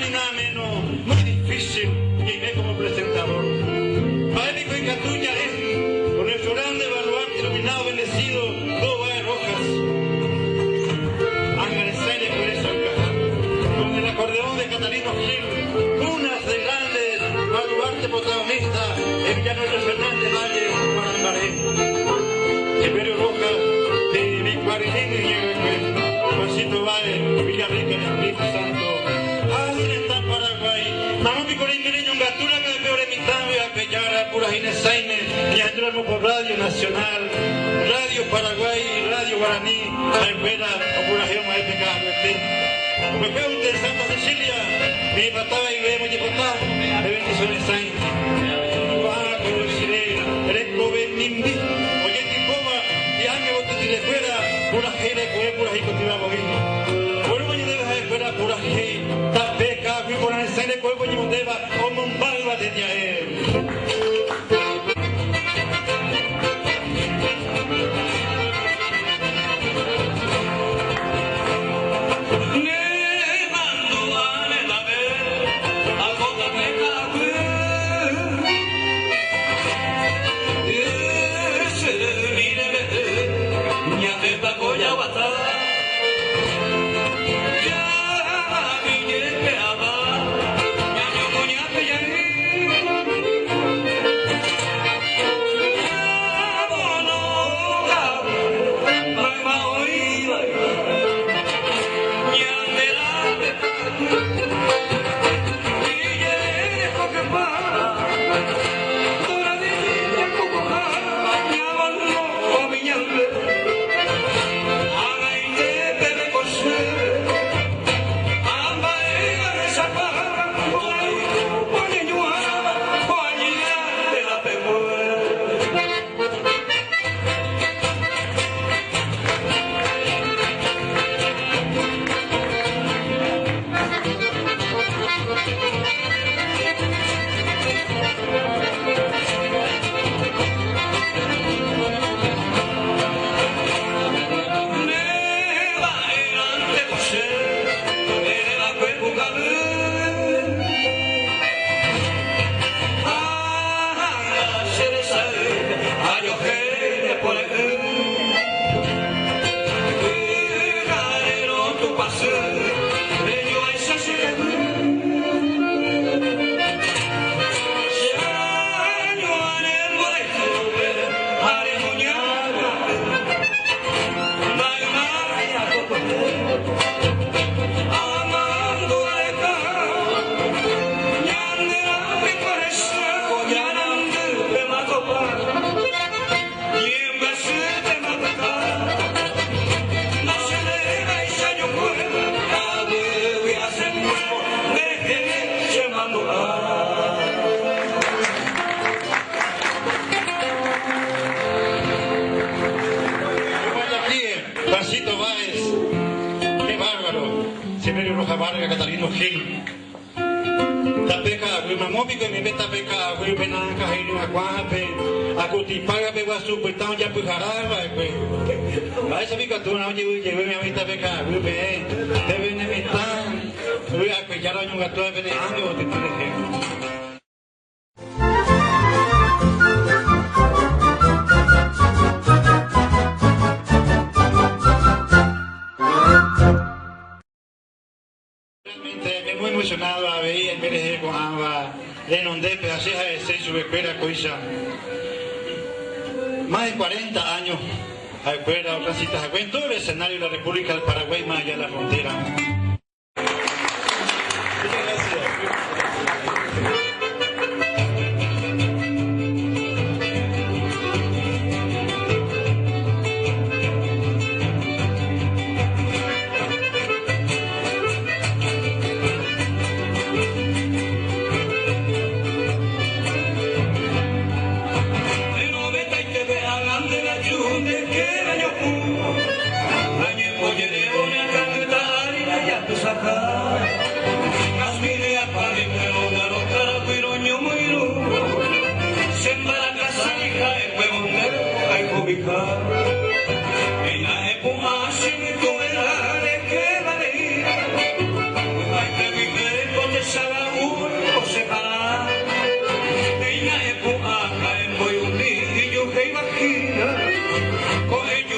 ni nada menos, muy difícil ñaime como presentador. Mba'e piko ikatu ja'e con nuestro grande baluarte iluminado, bendecido, Dúo Báez Rojas. Ánga resãi rekuere Sankaha, con el acordeón de Catalino Gil, unas de grandes baluarte protagonista, Emiliano R. Fernández Valle, Guarambaré. Silverio Rojas, de Vicuarilín Ñe'ẽvekue, Juancito Báez, Villarrica, el Espíritu Santo. Ha Retã Paraguái, mamo piko reime reñongatu raka'e ore mitã vy'ape Jára purahéi nesãime ñahendúramo por Radio Nacional, Radio Paraguay y Radio Guaraní ha'ekuéra opurahéi oma'ẽ pe ka'aruete. Upekuévonte Santa Cecilia, miẽpatáva ive mojepota pe bendición resãi. Ko'ágã korochire rekove mimbi ojetypóva hi'ánge votytyrekuéra purahéi rekove purahéi kotyva voi. Oguerúva ñandéve ha'ekuéra purahéi tape ka'aguy porã resãi rekove oñemondéva omombáyva tetia'e. Juancito Báez, qué bárbaro, Silverio Rojas Vargas, Catalino Gil. Tape ka'aguy, mamo piko oimeme tape ka'aguy pe nahãkahéi ry'akuãhape, akutipága pe guasu pytã ojapyhara va'ekue. Mba'éicha piko atúrã ojevy jevy mi tape ka'aguy peẽ, peve ne mitã vy'akuejára oñongatúva pene ánge otyty rehe. Realmente aime muy emocionado avei aime rehe ko'ãva renondépe ha che ha'ese ichupekuéra kóicha más de 40 años ha'ekuéra otransita hague en todo el escenario de la República del Paraguay más allá de la frontera. Muchas gracias. Ko'ẽju.